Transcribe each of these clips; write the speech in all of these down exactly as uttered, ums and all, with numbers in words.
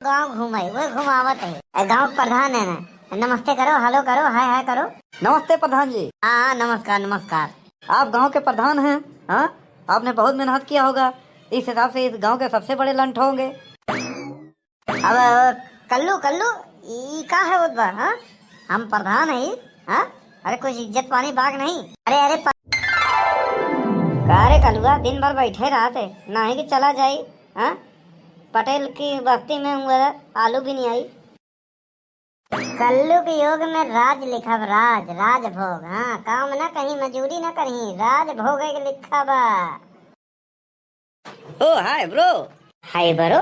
गाँव घूमे, वो घुमावत है। ए, गाँव के प्रधान है ना, नमस्ते करो, हेलो करो, हाय हाय करो। नमस्ते प्रधान जी। हाँ, हाँ, नमस्कार, नमस्कार। आप गाँव के प्रधान हैं, हाँ? आपने बहुत मेहनत किया होगा, इस हिसाब से इस गाँव के सबसे बड़े लंठ होंगे। अब कल्लू, कल्लू, ई का है होत बा, हाँ? हम प्रधान हई, हाँ? अरे कुछ इज्जत पानी बाग नहीं? अरे, अरे प-, का रे कलुआ, दिन भर बैठे रहत है, नाही कि चला जाई, हाँ? पटेल की बस्ती में हुआ आलू भी नहीं आई। कल्लू के योग में राज लिखब, राज, राजभोग। हाँ, काम ना कहीं, मजूरी ना कहीं, राजभोग के लिखा बा। ओ, हाय ब्रो। हाय ब्रो।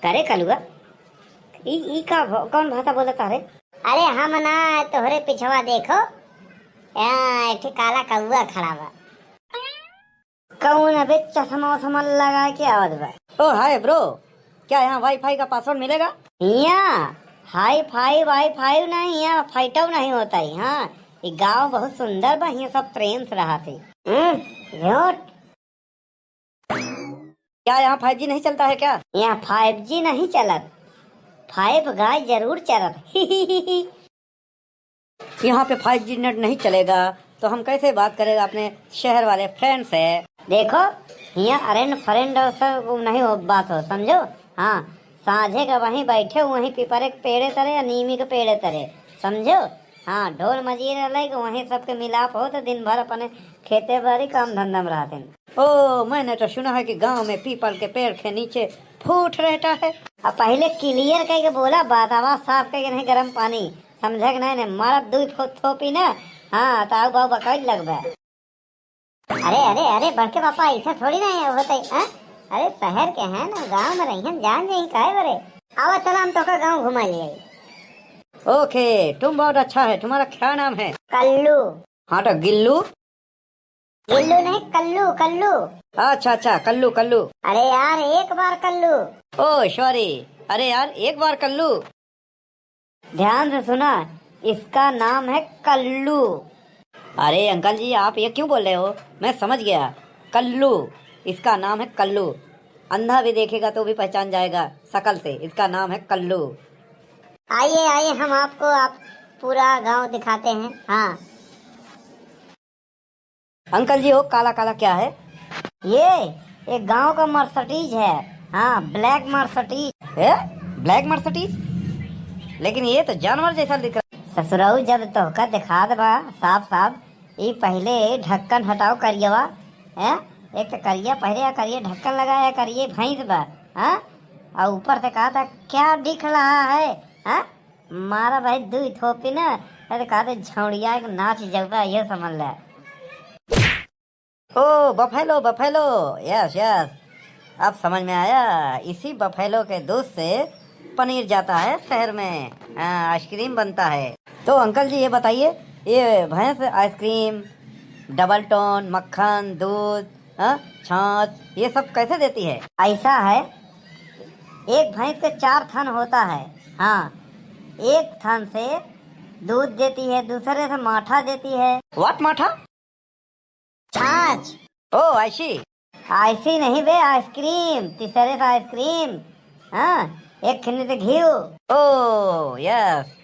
करे कलुआ, ई, ई का भ-, कौन भाषा बोलत है रे? अरे हम ना, तोहरे पिछवा देखो, यहाँ एक ठे काला कौआ खड़ा बा। कौन अबे चश्मा वश्मा लगा के आवत बा? ओ हाय ब्रो, क्या यहाँ वाईफाई का पासवर्ड मिलेगा? यहाँ हाई फाई वाई फाई नहीं, यहाँ फाइटो नहीं होता है। हाँ, ये गांव बहुत सुंदर बा, यहाँ सब प्रेम से रहत है। हम्म, झूठ। क्या यहाँ फाइव जी नहीं चलता है क्या? यहाँ फाइव जी नहीं चलत, फाइव गाय जरूर चलत। यहाँ पे फाइव जी नेट नहीं चलेगा, तो हम कैसे बात करेगा अपने शहर वाले फ्रेंड से? देखो, यहाँ अरेंड फ्रेंड और सब वो नहीं हो, बात हो, समझो? हाँ, साँझे का वहीं बैठे, वहीं पीपरे के पेड़े तरे या नीमी के पेड़े तरे, समझो? हाँ, ढोल मजीरा लइके वहीं सबके मिलाप हो, तो दिन भर अपने खेते बारी काम धंधा में रहते हैं। ओ, मैंने तो सुना है कि गांव में पीपल के पेड़ के नीचे फूट रहता है। अब पहले क्लियर कह के बोला बात, आवाज साफ कह के नहीं, गरम पानी समझे के नहीं, नहीं मारब दुई फो-, थोपी ना। हाँ, तो आऊ बाऊ बकैल लगबे। अरे, अरे, अरे, बड़के पापा, ऐसा थोड़ी ना है, होते, हाँ? अरे, शहर के हैं ना, गांव में रहियन, जान जाई काहे बरे। आवा, चला, हम तोका गांव घुमा लिए। ओके, तुम बहुत अच्छा है, तुम्हारा क्या नाम है? कल्लू। हाँ, तो गिल्लू? गिल्लू नहीं, कल्लू, कल्लू। अच्छा, अच्छा, कल्लू, कल्लू। अरे यार, एक बार कल्लू। ओ, सॉरी। अरे यार, एक बार कल्लू। ध्यान से सुना, इसका नाम है कल्लू। अरे अंकल जी, आप ये क्यों बोल रहे हो? मैं समझ गया, कल्लू, इसका नाम है कल्लू। अंधा भी देखेगा तो भी पहचान जाएगा शकल से, इसका नाम है कल्लू। आइए, आइए, हम आपको आप पूरा गांव दिखाते हैं। हाँ। अंकल जी, वो काला काला क्या है? ये एक गांव का मर्सिडीज है। हाँ, ब्लैक मर्सिडीज। ए, ब्लैक मर्सिडीज? लेकिन ये तो जानवर जैसा दिख रहा। ससुराऊ, जब तोहका दिखा देबा साफ साफ, ई पहले ढक्कन हटाओ करियवा, हैं? एक तो करिया पहले या करिया ढक्कन लगाया करिए भैंस बा, हाँ? और ऊपर से कहा था, "क्या दिख रहा है?" हाँ? मारा भाई दुई थोपी ना, अरे कहा थे झौड़िया एक नाच जौबा, ये समझ ले। ओ, बफेलो, बफेलो, यस, यस, अब समझ में आया। इसी बफेलो के दूध से पनीर जाता है शहर में, हाँ, आइसक्रीम बनता है। तो अंकल जी, ये बताइए, ये भैंस आइसक्रीम, डबल टोन, मक्खन, दूध, हाँ, छाछ, ये सब कैसे देती है? ऐसा है, एक भैंस के चार थन होता है। हाँ, एक थन से दूध देती है, दूसरे से माठा देती है। What माठा? छाछ। Oh, I see। ऐसी नहीं बे, आइसक्रीम, तीसरे से आइसक्रीम। हाँ, एक खिन्नी से घी। Oh, yes।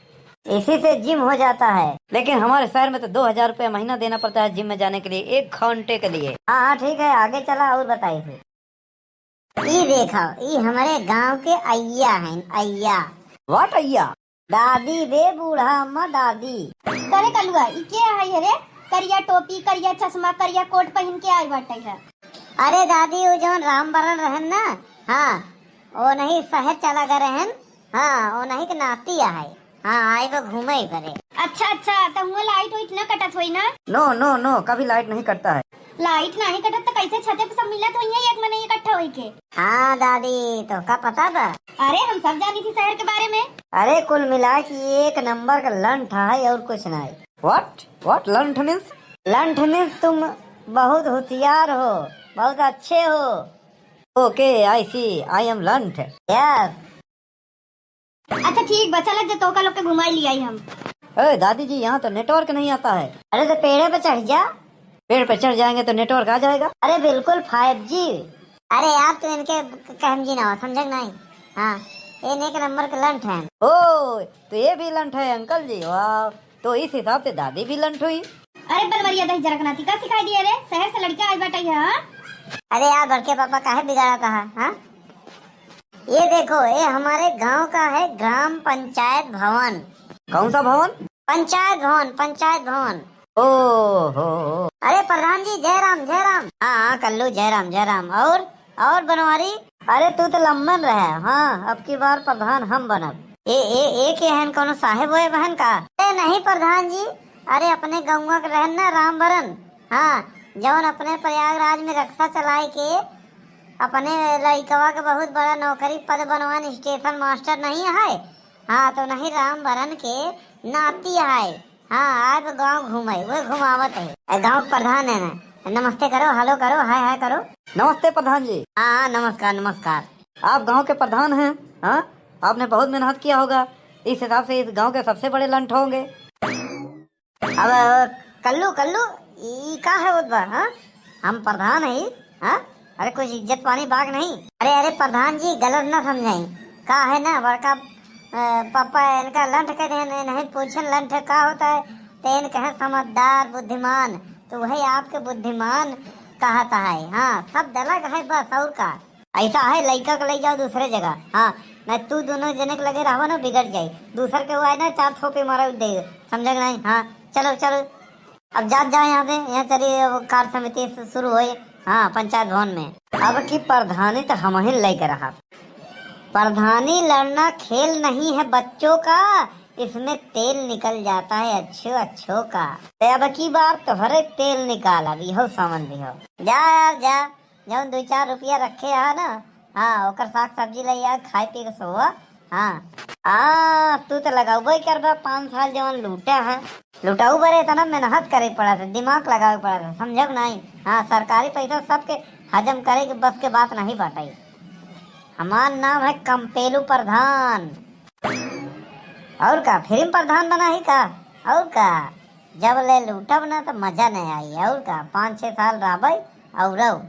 इसी से जिम हो जाता है। लेकिन हमारे शहर में तो दो हजार रुपया महीना देना पड़ता है जिम में जाने के लिए, एक घंटे के लिए। हाँ, हाँ, ठीक है, आगे चला और बताइए फिर। ई देखो, ई हमरे गांव के अइया हैं, अइया। What अइया? दादी बे, बूढ़ा अम्मा दादी। करे कलुआ, ई के है रे? करिया टोपी, करिया चश्मा, करिया कोट पहिन के आई बाटे है। अरे दादी, वो जौन रामबरन रहन ना, हाँ, वो नहीं शहर चला गए रहन, हाँ, वो नहीं के नाती है। हाँ, आई वो घूमे ही परे। अच्छा, अच्छा, तो हुआ लाइट वाइट ना कटत होई ना? No, no, no, कभी लाइट नहीं कटता है। लाइट नहीं कटत तो कैसे छते पे सब मिलत होई है एक मने इकट्ठा होई के? हाँ दादी, तोका पता बा? अरे हम सब जानी थी शहर के बारे में। अरे कुल मिला के एक नंबर का लंठ है और कुछ नहीं। What? What लंठ means? लंठ means तुम बहुत होशियार हो, बहुत अच्छे हो। Okay, I see, I am लंठ। Yes। अच्छा ठीक बा, चलत जे तोका लोग के घुमाई लियाई हम। ए दादी जी, यहाँ तो नेटवर्क नहीं आता है। अरे तो पेड़े पे चढ़ जा। पेड़ पे चढ़ जाएंगे तो नेटवर्क आ जाएगा। अरे बिल्कुल फाइव जी। अरे यार तू इनके कहम जी ना हो, समझे कि नहीं? हाँ, ये एक नंबर के लंठ हैं। ओ, तो ये भी लंठ है अंकल जी, वाह। तो इस हिसाब से दादी भी लंठ हुई। अरे बनवरिया दही जरक नाती, का सिखाई दिए रे? शहर से लड़का आइल बाटे यहाँ। अरे यार, बड़के पापा काहे बिगाड़त है, हाँ? ये देखो, ये हमारे गांव का है ग्राम पंचायत भवन। कौन सा भवन? पंचायत भवन, पंचायत भवन। ओ हो हो। अरे प्रधान जी, जय राम, जय राम। हाँ, हाँ, कल्लू, जय राम, जय राम। और, और बनवारी? अरे तू तो लम्बन रहे, हाँ, अब की बार प्रधान हम बनब। ए, ए, ए के हन, कौनो साहेब होए बहन का? ए नहीं प्रधान जी, अरे अपने गौवा के रहन ना रामभरन, हाँ, जौन अपने प्रयागराज में रक्शा चलाए के अपने लइकवा के बहुत बड़ा नौकरी पद बनवान, स्टेशन मास्टर नहीं है, हाँ, तो नहीं रामभरन के नाती है, हाँ, आज गांव घूमे, वो घुमावत है। ए, गांव के प्रधान है ना, नमस्ते करो, हेलो करो, हाय हाय करो। नमस्ते प्रधान जी। हाँ, हाँ, नमस्कार, नमस्कार। आप गांव के प्रधान हैं, हाँ? आपने बहुत मेहनत किया होगा, इस हिसाब से इस गांव के सबसे बड़े लंठ होंगे। अब कल्लू, कल्लू, ई का है होत बा, हाँ? हम प्रधान हई, हाँ? अरे कुछ इज्जत पानी बाग नहीं? अरे, अरे प्रधान जी, गलत ना समझाई। का है ना, बड़का, अ, पापा इनका लंठ कह दे, नहीं, नहीं पूछन लंठ का होता है, तो इन कहे समझदार, बुद्धिमान, तो वही आपके बुद्धिमान कहता है। हाँ, शब्द अलग है बस, और का? ऐसा है, लइका के ले जाओ दूसरे जगह, हाँ, नहीं तू दोनों जने के लगे रहबो ना, बिगड़ जाई। दूसर के हुआ है ना, चार थोपे मारा दे, समझे कि नहीं? हाँ, चलो, चलो, अब जात जाओ यहाँ से, यहाँ चलिए, अब कार्य समिति से शुरू होए। हाँ, पंचायत भवन में। अब की प्रधानी तो हम ही लेके रहा। प्रधानी लड़ना खेल नहीं है बच्चों का, इसमें तेल निकल जाता है अच्छो अच्छो का। ते अब की बार तोहरे तेल निकाल, अब इहो समझ लिहो। जा यार जा, जौन दो चार रुपया रखे हा ना, हाँ, ओकर साग सब्जी ले आ, खाए पी के सोवा। हाँ, आ, तू तो लगाउबे करबा, पाँच साल जवन लूटा है, लुटाऊ बरे इतना मेहनत करे पड़ा था, दिमाग लगावे पड़ा था, समझब नहीं? हाँ, सरकारी पैसा सबके हजम करे के बस के बात नहीं बाटे। हमार नाम है कंपेलू प्रधान। और का, फिल्म प्रधान बना है का? और का, जब ले लूटब ना तो मजा नहीं आई। और का, पाँच छह साल रहबे और रहो।